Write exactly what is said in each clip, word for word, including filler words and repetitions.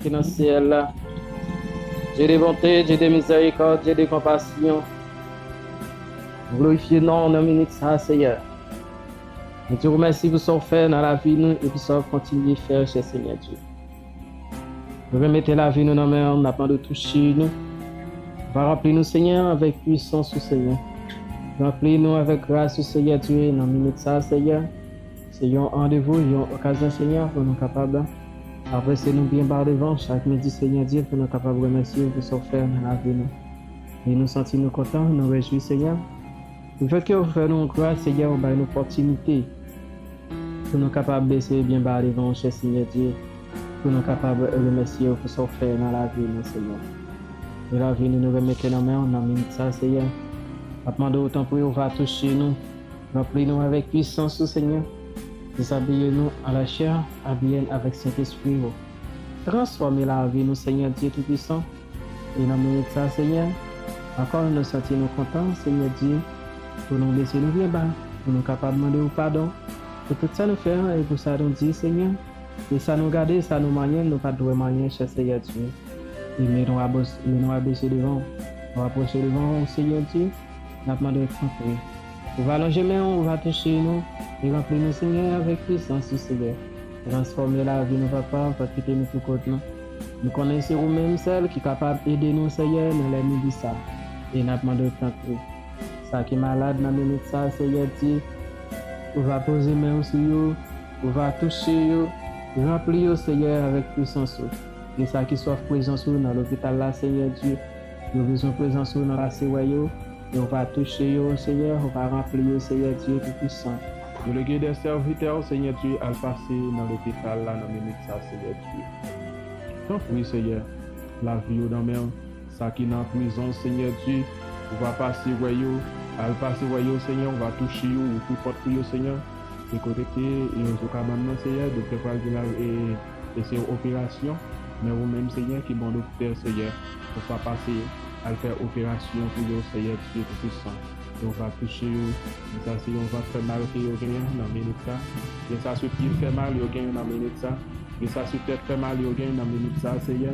Ki nan syèl la. Dye de bonte, Dye de mizèrikòd, Dye de konpasyon. Nou glorifye non w nan minit sa a, Senyè. Nou di w mèsi pou sa w fè nan lavi nou e pou sa w ap kontinye fè, chè Senyè Dye. Nou remete lavi nou nan men w, n ap mande w touche nou. Va ranpli nou, Senyè, avèk pwisans ou, Senyè. Ranpli nou avèk gras ou, Senyè Dye, nan minit sa a, Senyè. Se yon randevou, yon okazyon, Senyè, pou nou kapab adrese nou byen ba w devan w chak midi, Senyè Dye, pou nou kapab remèsye w pou sa w fè nan lavi nou. E nou santi nou kontan, nou rejwi, Senyè. Lefètke w fè nou gras, Senyè, w bay nou opòtinite pou nou kapab bese byen ba w devan w, chè Senyè Dye, pou nou kapab remèsye w pou sa w fè nan lavi nou, Senyè. E lavi nou, nou remete nan men w nan minit sa, Senyè. N ap mande w, tanpri, w va touche nou. Ranpli nou avèk pwisans ou, Senyè. Dezabiye nou a lachè, abiye n avèk Sentespri ou. Transfòme lavi nou, Senyè Dye Toupisan. E nan minit sa, Senyè, ankò nou santi nou kontan, Senyè Dye, pou nou bese nou byen ba, pou nou kapab mande w padon pou tout sa nou fè e pou sa nou di, Senyè. E sa nou gade, sa nou manyen, nou pa t dwe manyen, chè Senyè Dye. E men nou abos-, men nou abese devan w. Nou apwoche devan w, Senyè Dye. N ap mande w tanpri. Ou va lonje men w, ou va touche nou, e ranpli nou, Senyè, avèk pwisans ou, Senyè. Transfòme lavi nou, Papa, pa kite nou pou kont nou. Nou konnen se ou menm sèl ki kapab ede nou, Senyè, nan lè nou di sa. E n ap mande w tanpri. Sa ki malad nan minit sa, Senyè Dye, ou va poze men w sou yo, ou va touche yo, ranpli yo, Senyè, avèk pwisans ou. Gen sa ki swaf prezans ou nan lopital la, Senyè Dye. Yo bezwen prezans ou nan pase wè yo. E w va touche yo, Senyè, w va ranpli yo, Senyè Dye Toupisan. Delege de sèvitè w, Senyè Dye, al pase nan lopital la nan minit sa, Senyè Dye. Tanpri, Senyè, lavi yo nan men w. Sa ki nan prizon, Senyè Dye, ou va pase wè yo, al pase wè yo, Senyè, ou va touche yo, ou tou pòt pou yo, Senyè. E kote ke yo sou kabann nan, Senyè, doktè pral vin al e, e se yon operasyon, men ou menm, Senyè, ki bon doktè, Senyè, ou va pase al fè operasyon pou yo, Seyè Dye Toupisan. Yo va touche yo. Gen sa se yon vant fè mal ke yo genyen nan minit sa. Gen sa se pye fè mal yo genyen nan minit sa. Gen sa se tèt fè mal yo genyen nan minit sa, Seyè.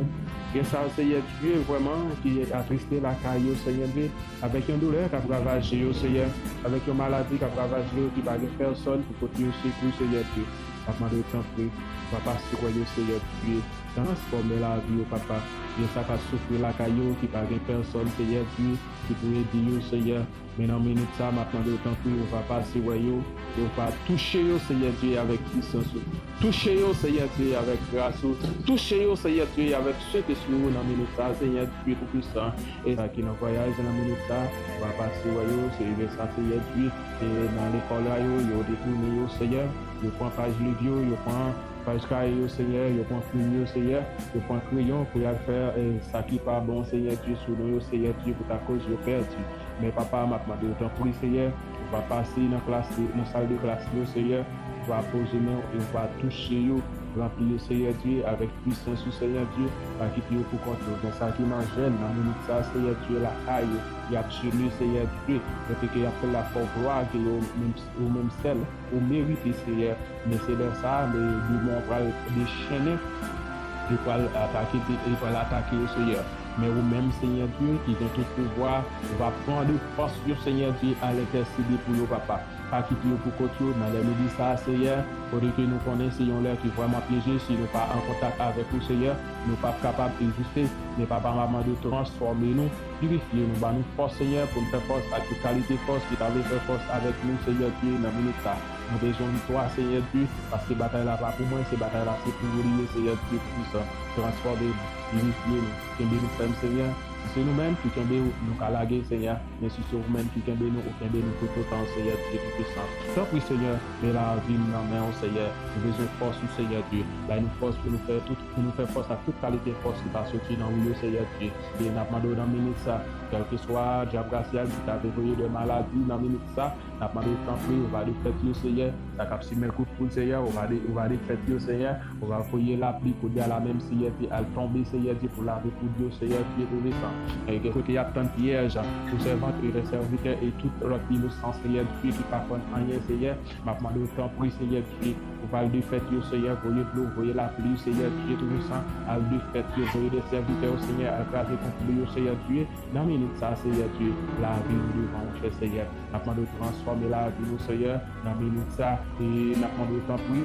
Gen sa, Seyè Dye, vrèman, ki atriste lakay yo, Seyè Dye, avèk yon doulè k ap ravaje yo, Seyè, avèk yon maladi k ap ravaje yo, ki pa gen pèsòn pou pote yo sekou, Seyè Dye. N ap mande w, tanpri, papa, sekou yo, Seyè Dye. Transfòme lavi yo, papa. Gen sa k ap soufri lakay yo, ki pa gen pèsòn, Seyè Dye, ki pou ede yo, Seyè. Men nan minit sa, m ap mande w, tanpri, ou va pase wè yo, e ou va touche yo, Seyè Dye, avèk pwisans ou. Touche yo, Seyè Dye, avèk gras ou. Touche yo, Seyè Dye, avèk Sentespri ou nan minit sa, Seyè Dye Toupisan. E sa ki nan vwayaj nan minit sa, ou va pase wè yo, se gen sa, Seyè Dye, e nan lekòl la yo, yo detounen yo, Seyè. Yo pran paj liv yo, yo pran paj kaye yo, Seyè, yo pran plim yo, Seyè, yo pran kreyon pou y al fè, eh, sa ki pa bon, Seyè Dye, sou non yo, Seyè Dye, pou ta koz yo pèdi. Men, papa, m ap mande w, tanpri, Seyè, ou va pase nan klas, nan sal de klas yo, Seyè, ou va poze men w e ou va touche yo, ranpli yo, Seyè Dye, avèk pwisans ou, Seyè Dye, pa kite yo pou kont yo. Gen sa ki nan jèn, nan minit sa, Seyè Dye, lakay yo, y ap jele, Seyè Dye, kote ke y ap fè l ap fè w glwa, ke yo menm, ou menm sèl, ou merite, Seyè. Men se lè sa a, men demon an pral dechennen, li pral atake, li pral atake yo, Seyè. Men ou menm, Seyè Dye, ki gen tout pouvwa, ou va pran de fòs yo, Seyè Dye, al entèsede pou yo, papa. Pa kite yo pou kont yo, nan lè midi sa a, Seyè, kote ke nou konnen se yon lè ki vrèman pyeje, si nou pa an kontak avèk ou, Seyè, nou p ap kapab egziste. Men papa, m ap mande w transfòme nou, pirifye nou, ba nou fòs, Seyè, pou n fè fòs ak tout kalite fòs ki ta vle fè fòs avèk nou, Seyè Dye, nan minit sa. Nou bezwen viktwa, Seyè Dye, paske batay la pa pou mwen, se batay la se pou ou li ye, Seyè Dye Toupisan. Transfòme nou, pirifye nou, kenbe nou fèm, Seyè. Si se nou menm ki kenbe w, nou ka lage, Seyè. Men si se ou menm ki kenbe nou, ou kenbe nou toutotan, Seyè Dye Toupisan. Tanpri, Seyè, men lavi m nan men w, Seyè. Nou bezwen fòs ou, Seyè Dye. Bay nou fòs pou nou fè tout, pou nou fè fòs ak tout kalite fòs ki pa soti nan ou yo, Seyè Dye. E n ap mande w nan minit sa, kèlkeswa dyab rasyal ki ta vle voye de maladi nan minit sa, N ap mande w tanpri, ou va defèt yo, Seyè. Sa k ap simen kout poud, Seyè, ou va de, ou va defèt yo, Seyè. Ou va voye lapli kounye a la menm, Seyè Dye, al tonbe, Seyè Dye, pou lave poud yo, Seyè Dye Toupisan. E gen kote y ap tann pyèj pou sèvant e lè sèvitè e tout lòt inosan, Seyè Dye, ki pa konn anyen, Seyè. M ap mande w tanpri, Seyè Dye, ou va al defèt yo, Seyè, voye dlo, voye lapli, Seyè Dye Toupisan, al defèt yo, voye de sèvitè yo, Seyè, al kraze konplo yo, Seyè Dye. Nan minit sa, Seyè Dye, lavi nou devan ou, chè Seyè. N ap mande w transfòme lavi nou, Seyè, nan minit sa. E n ap mande w tanpri,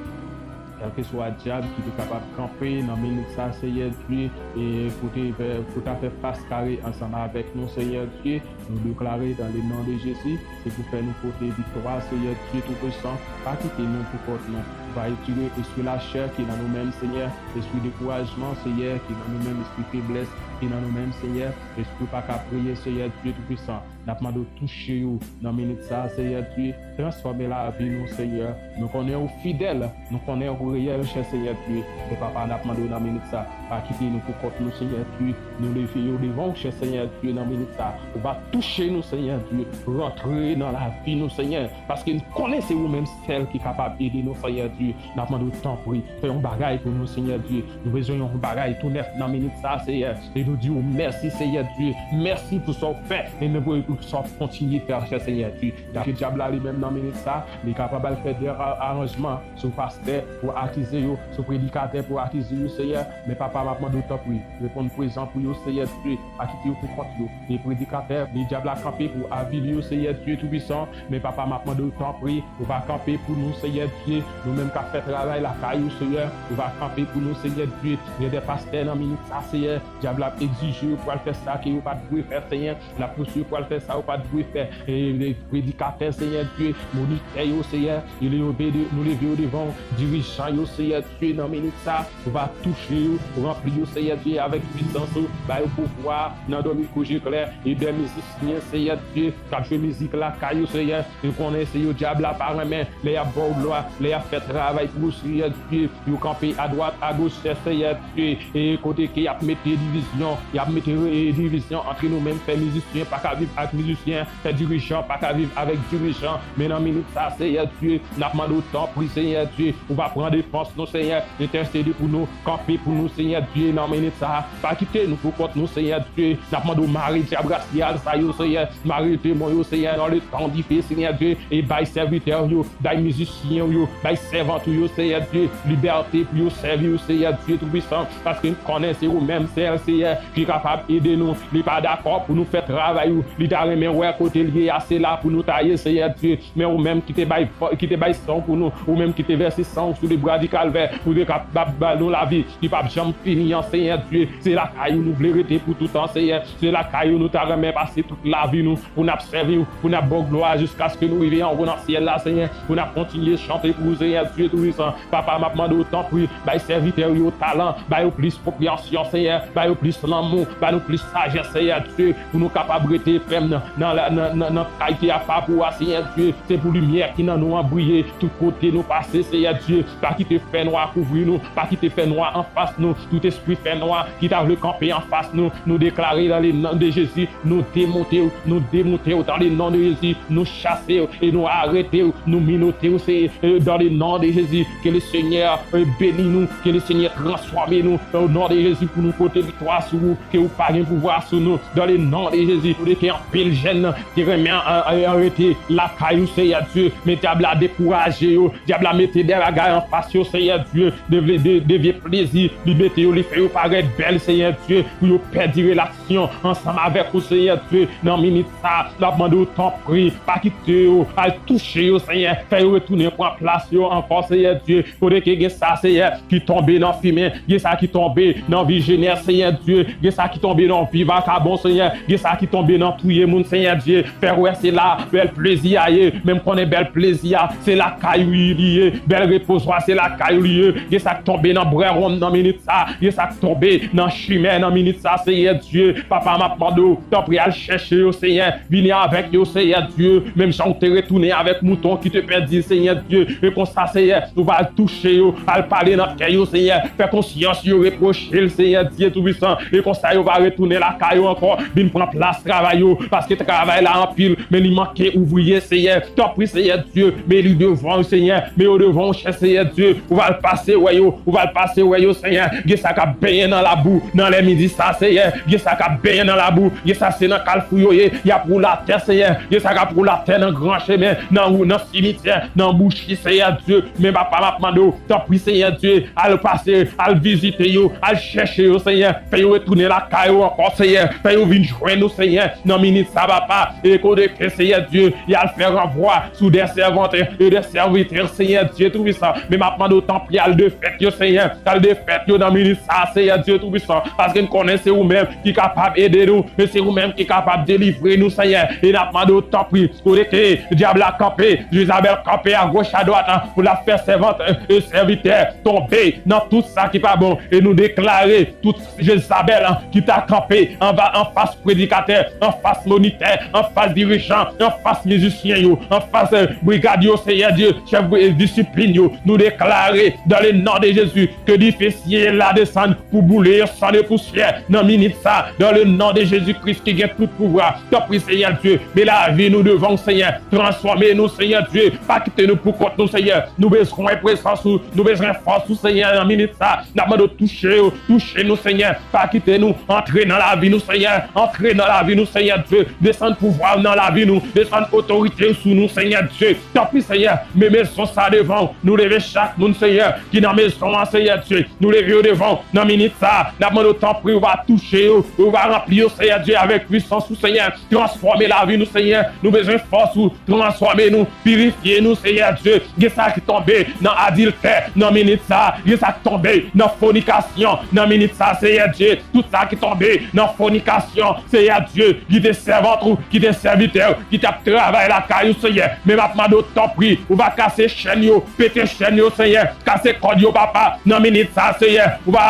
kèlkeswa dyab ki te kapab kanpe nan minit sa, Seyè Dye, e pou te, pou ta fè fas kare ansanm avèk nou, Seyè Dye, nou deklare dans le nom de Jésus, se pou fè nou pote viktwa, Seyè Dye Toupisan, pa kite nou pou kont nou. Ou va retire espri lachè ki nan nou menm, Seyè, espri dekourajman, Seyè, ki nan nou menm, espri feblès ki nan nou menm, Seyè, espri pa ka priye, Seyè Dye Toupisan. N ap mande w touche yo nan minit sa a, Seyè Dye. Transfòme lavi nou, Seyè. Nou konnen ou fidèl, nou konnen ou reyèl, chè Seyè Dye. Men Papa, n ap mande w nan minit sa, pa kite nou pou kont nou, Seyè Dye. Nou leve yo devan w, chè Seyè Dye, nan minit sa. Ou va touche nou, Seyè Dye. Rantre nan lavi nou, Seyè. Paske n konnen se ou menm sèl ki kapab ede nou, Seyè Dye. N ap mande w, tanpri, fè yon bagay pou nou, Seyè Dye. Nou bezwen yon bagay tou nèf nan minit sa, Seyè. E nou di w mèsi, Seyè Dye. Mèsi pou sa w fè. E nou pou, pou sa w kontinye fè, chè Seyè Dye. Paske dyab la, li menm, nan minit sa, li kapab al fè de a-, aranjman sou pastè pou akize yo, sou predikatè pou akize yo, Seyè. Men, Papa, m ap mande w, tanpri, reponn prezan pou yo, Seyè Dye. Pa kite yo pou kont yo. E predikatè, men dyab la kanpe pou avili yo, Seyè Dye Toupisan. Men, Papa, m ap mande w, tanpri, ou va kanpe pou nou, Seyè Dye. Nou menm k ap fè travay lakay ou, Seyè, ou va kanpe pou nou, Seyè Dye. Gen de pastè nan minit sa, Seyè, dyab la ap egzije yo pou al fè sa ke yo pa t dwe fè, Seyè. L ap pouse yo pou al fè sa yo pa t dwe fè. E, e predikatè, Seyè Dye, monitè yo, Seyè, e leve de, nou leve yo devan w, dirijan yo, Seyè Dye, nan minit sa, ou va touche yo, ranpli yo, Seyè Dye, avèk pisans ou, ba yo pouvwa nan dòmi kouje klè, e de mizisyen, Seyè Dye, k ap jwe mizik lakay yo, Seyè, yo konnen se yo dyab la pa renmen, lè y ap ba w glwa, lè y ap fè travay pou ou, Seyè Dye, yo kanpe adwat, agoch, Seyè Dye, e kote ke y ap mete divizyon, y ap mete, e, divizyon antre nou menm, fè mizisyen pa ka viv ak mizisyen, fè dirijan pa ka viv avèk dirijan, men nan minit sa, Seyè Dye, n ap mande w tanpri, Seyè Dye, ou va pran defans nou, Seyè, entèsede pou nou, kanpe pou nou, Seyè Dye, nan minit sa, pa kite nou pou kont nou, Seyè Dye, n ap mande w mare dyab rasyal sa yo, Seyè, mare demon yo, Seyè, dans le temps du feu, Seyè Dye, e bay sèvitè w yo, bay mizisyen w yo, bay sèvant ou yo, Seyè Dye, libète pou yo sèvi w, Seyè Dye Toupisan, paske n konnen se ou menm sèl, Seyè, ki kapab ede nou. Li pa dakò pou nou fè travay ou, li ta renmen wè kote l ye a, se la pou nou ta ye, Seyè Dye. Men ou menm ki te bay, ki te bay san w pou nou, ou menm ki te vèse san w sou lebwa di Kalvè, pou te kapab ba nou lavi ki p ap janm fini an, Seyè Dye. Se lakay ou nou vle rete pou tout tan, Seyè. Se lakay ou nou ta renmen pase tout lavi nou, pou n ap sèvi w, pou n ap ba w glwa jiskaske nou rive anwo nan syèl la, Seyè. Pou n ap kontinye chante pou ou, Seyè Dye Toupisan. Papa, m ap mande w, tanpri, bay sèvitè w yo talan, ba yo plis konpreyansyon, Seyè, ba yo plis lanmou, ba nou plis sajès, Seyè Dye, pou nou kapab rete fèm nan, nan, nan, nan, nan kay ki apa pou ou a, Seyè Dye. Se pou limyè ki nan nou an briye tout kote nou pase, Seyè Dye. Pa kite fènwa kouvri nou, pa kite fènwa anfas nou. Tout espri fènwa ki ta vle kanpe anfas nou, nou deklare dans le nom de Jésus, nou demonte w, nou demonte w dans le nom de Jésus, nou chase w e nou arete w, nou minote w, se, e, dans le nom de Jésus, ke le Seigneur, e, beni nou, ke le Seigneur transfòme nou, e, au nom de Jésus, pou nou pote viktwa sou ou, ke ou pa gen pouvwa sou nou, dans le nom de Jésus, kote ke anpil jèn ki renmen an, an, an rete lakay ou, Seyè Dye, men dyab la dekouraje yo, dyab la mete de bagay anfas yo, Seyè Dye, de, de, de vye plezi, li mete yo, li fè yo parèt bèl, Seyè Dye, pou yo pèdi relasyon ansanm avèk ou, Seyè Dye. Nan minit sa, n ap mande w, tanpri, pa kite yo al touche yo, Seyè. Fè yo retounen pran plas yo ankò, Seyè Dye. Kote ke gen sa, Seyè, ki tonbe nan fimen, gen sa ki tonbe nan vi jenès, Seyè Dye, gen sa ki tonbe nan vi vakabon, Seyè, gen sa ki tonbe nan touye moun, Seyè Dye. Fè wè se la bèl plezi a ye, men m konnen bèl plezi a, se lakay ou li ye, bèl repozwa, se lakay ou li ye. Gen sa k tonbe nan bwè wonm nan minit sa, Gen sa k tonbe nan chimen nan minit sa, Seyè Dye. Papa, m ap mande w, tanpri, al chèche yo, Seyè. Vini avèk yo, Seyè Dye. Menm jan w te retounen avèk mouton ki te pèdi, Seyè Dye. E konsa, Seyè, ou va al touche yo, al pale nan kè yo, Seyè. Fè konsyans yo repwoche l, Seyè Dye Toupisan. E konsa, yo va retounen lakay yo ankò, vin pran plas travay yo. Paske travay la anpil, men li manke ouvriye, Seyè. Tanpri, Seyè Dye, men li devan w, Seyè. Men yo devan w, chè Seyè Dye. Ou va al pase wè yo, ou va al pase wè yo, Seyè. Gen sa k ap benyen nan labou, nan lè midi sa, Seyè. Gen sa k ap benyen nan labou, gen sa se nan kalfou yo ye, y ap woule atè, Seyè. Gen sa k ap woule atè nan gran chemen, nan, nan simityè, nan bouchi, Seyè Dye. Men papa, m ap mande w, tanpri, Seyè Dye, al pase, al vizite yo, al chèche yo, Seyè. Fè yo retounen lakay yo ankò, Seyè. Fè yo vin jwenn ou, Seyè. Nan minit sa, papa, e kote ke, Seyè Dye, y al fè ranvwa sou de sèvant e de sèvitè, Seyè Dye Toupisan. Men m ap mande w, tanpri, al defèt yo, Seyè. Al defèt yo nan minit sa, Seyè Dye Toupisan. Paske n konnen se ou menm ki kapab ede nou, e se ou menm ki kapab delivre nou, Seyè. E n ap mande w, tanpri, kote ke dyab la kanpe, Jezabèl kanpe agòch adwat, pou l ap fè sèvant e sèvitè tonbe nan tout sa ki pa bon. E nou deklare tout Jezabèl ki ta kanpe anba, anfas predikatè, anfas monitè, anfas dirijan, anfas mizisyen yo, anfas, eh, brigad yo, Seyè Dye, chèf, eh, disiplin yo. Nou deklare, dans le nom de Jésus, ke dife syèl la desann pou boule yo san de pousyè nan minit sa, dans le nom de Jésus-Christ ki gen tout pouvwa. Tanpri, Seyè Dye, men lavi nou devan w, Seyè. Transfòme nou, Seyè Dye. Pa kite nou pou kont nou, Seyè. Nou bezwen prezans ou, nou bezwen fòs ou, Seyè, nan minit sa. N ap mande w touche yo, touche nou, Seyè. Pa kite nou. Antre nan lavi nou, Seyè. Antre nan lavi nou, Seyè Dye. Desann pouvwa w nan lavi nou. Desann otorite w sou nou, Seyè Dye. Tanpri, Seyè, men mezon sa devan w. Nou leve chak moun, Seyè, ki nan mezon an, Seyè Dye. Nou leve yo devan w nan minit sa. N ap mande w, tanpri, ou va touche yo. Ou va ranpli yo, Seyè Dye, avèk pisans ou, Seyè. Transfòme lavi nou, Seyè. Nou bezwen fòs ou. Transfòme nou. Pirifye nou, Seyè Dye. Gen sa ki tonbe nan adiltè nan minit sa. Gen sa ki tonbe nan fònikasyon nan minit sa, Seyè Dye. Tout sa ki tonbe nan fònikasyon, Seyè Dye, ki te sèvant ou, ki te sèvitè ou, ki t ap travay lakay ou, Seyè. Men m ap mande w, tanpri, ou va kase chèn yo, pete chèn yo, Seyè. Kase kòd yo, papa, nan minit sa, Seyè. Ou va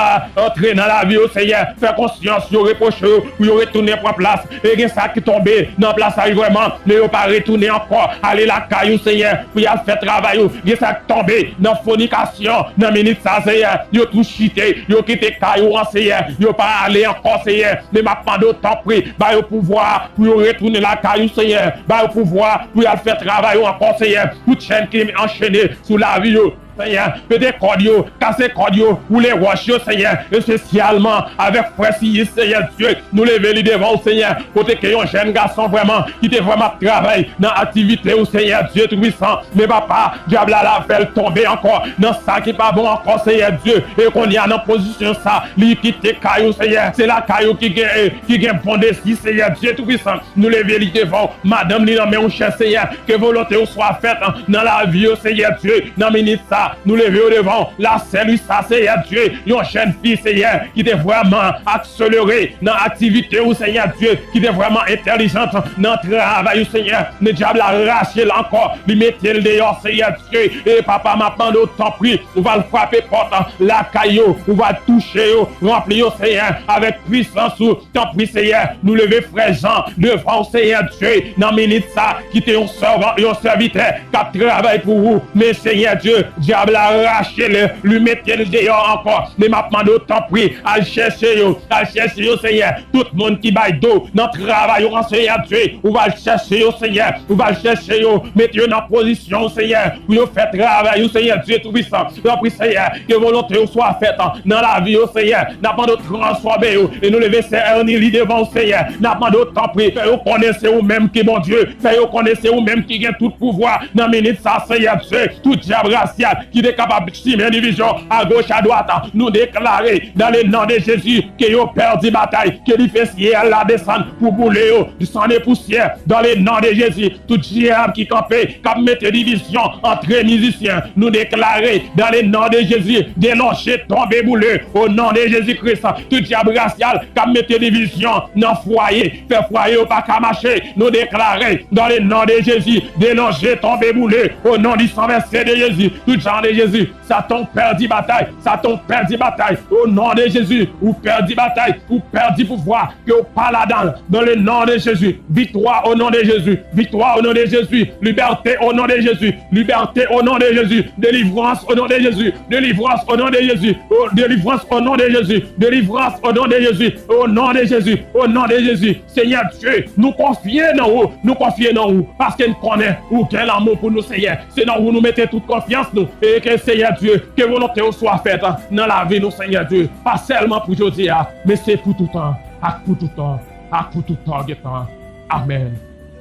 antre nan lavi yo, Seyè. Fè konsyans yo repwoche yo, pou yo retounen pran plas. E gen sa ki tonbe nan plas sa yo vrèman, men yo pa retounen ankò. Ale lakay ou, Seyè, pou y al fè travay ou. Gen sa ki tonbe nan fònikasyon, nan minit sa, Seyè. Yo tou chite, yo kite kay ou an, Seyè. Yo pa ale ankò, Seyè. Men m ap mande w, tanpri, ba yo pouvwa pou yo retounen lakay ou, Seyè. Ba yo pouvwa pou y al fè travay ou ankò, Seyè. Tout chèn ki anchene sou lavi yo, Seyè, pete kòd yo, kase kòd yo, woule wòch yo, Seyè, espesyalman avèk frè Siyis, Seyè Dye, nou leve li devan w, Seyè, kote ke yon jèn gason vrèman, ki te vrèman ap travay nan aktivite ou, Seyè Dye Toupisan, men papa, dyab la, l ap fè l tonbe ankò nan sa ki pa bon ankò, Seyè Dye, e kounye a nan pozisyon sa, li kite kay ou, Seyè, se lakay ou ki gen, ki gen bon desi, Seyè Dye Toupisan, nou leve li devan w, madanm li nan men w, chè Seyè, ke volonte w swa fèt nan lavi yo, Seyè Dye, nan minit sa, nou leve yo devan w, la sè Lwisa, Seyè Dye, yon jèn fi, Seyè, ki te vrèman akselere nan aktivite ou, Seyè Dye, ki te vrèman entèlijant nan travay ou, Seyè, men dyab la rache l ankò, li mete l deyò, Seyè Dye, e papa, m ap mande w, tanpri, ou va l frape pòt lakay yo, ou va l touche yo, ranpli yo, Seyè, avèk pisans ou, tanpri, Seyè, nou leve frè Jan devan w, Seyè Dye, nan minit sa, ki te yon sèvan, yon sèvitè k ap travay pou ou. Men, Seyè Dye, dyab la rache l, li mete l deyò ankò. Men m ap mande w, tanpri, al chèche yo, al chèche yo, Seyè. Tout moun ki bay do nan travay ou an, Seyè Dye, ou va al chèche yo, Seyè. Ou va al chèche yo, mete yo nan pozisyon, Seyè, pou yo fè travay ou, Seyè Dye Toupisan. Tanpri, Seyè, ke volonte ou swa fèt nan lavi yo, Seyè. N ap mande w transfòme yo. E nou leve sè Ernie li devan w, Seyè. N ap mande w, tanpri, fè yo konnen se ou menm ki Bondye. Fè yo konnen se ou menm ki gen tout pouvwa nan minit sa, Seyè Dye. Tout dyab rasyal ki te kapab simen divizyon agoch, adwat, nou deklare, dans le nom de Jésus, ke yo pèdi batay, ke dife syèl la desann pou boule yo, san de pousyè, dans le nom de Jésus. Tout dyab ki kanpe, k ap mete divizyon antre mizisyen, nou deklare, dans le nom de Jésus, delonje, tonbe, boule, o non de Jezi Kris. Tout dyab rasyal k ap mete divizyon nan fwaye, fè fwaye yo pa ka mache, nou deklare, dans le nom de Jésus, delonje, tonbe, boule, o non di san vèse de Jezi. Tout dyab non de Jezi. Satan, ou pèdi batay. Satan, ou pèdi batay. O non de Jezi, ou pèdi batay. Ou pèdi pouvwa ke ou pa ladan l. Dans le nom de Jésus, victoire au nom de Jésus. Victoire au nom de Jésus. Liberté au nom de Jésus. Liberté au nom de Jésus. Délivrance au nom de Jésus. Délivrance au nom de Jésus. Oh, délivrance au nom de Jésus. Délivrance au nom de Jésus. Au nom de Jésus. Au nom de Jésus. Senyè Dye, nou konfye nan ou. Nou konfye nan ou. Paske n konnen ou gen lanmou pou nou, Senyè. Se nan ou nou mete tout konfyans nou. E ke, Senyè Dye, ke volonte ou swa fèt nan lavi nou, Senyè Dye. Pa sèlman pou jodi a, men se pou toutan, ak pou toutan, ak pou toutan gen tan. Amèn.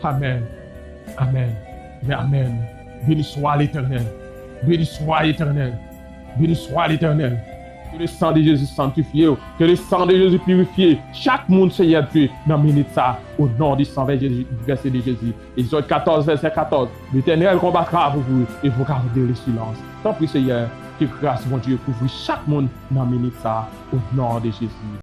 Amèn. Amèn. Men amèn. Beni swa Letènèl. Beni swa Letènèl. Beni swa Letènèl. Ke le sang de Jésus sanctifie ou. Ke le sang de Jésus purifie chak moun, Senyè Dye, nan minit sa. Au nom du sang versé de Jésus. Exode quatorze, verset quatorze. L'Éternel combattra pour vous et vous garderez le silence. Tanpri, Senyè, ke gras Bondye kouvri chak moun nan minit sa. Au nom de Jésus.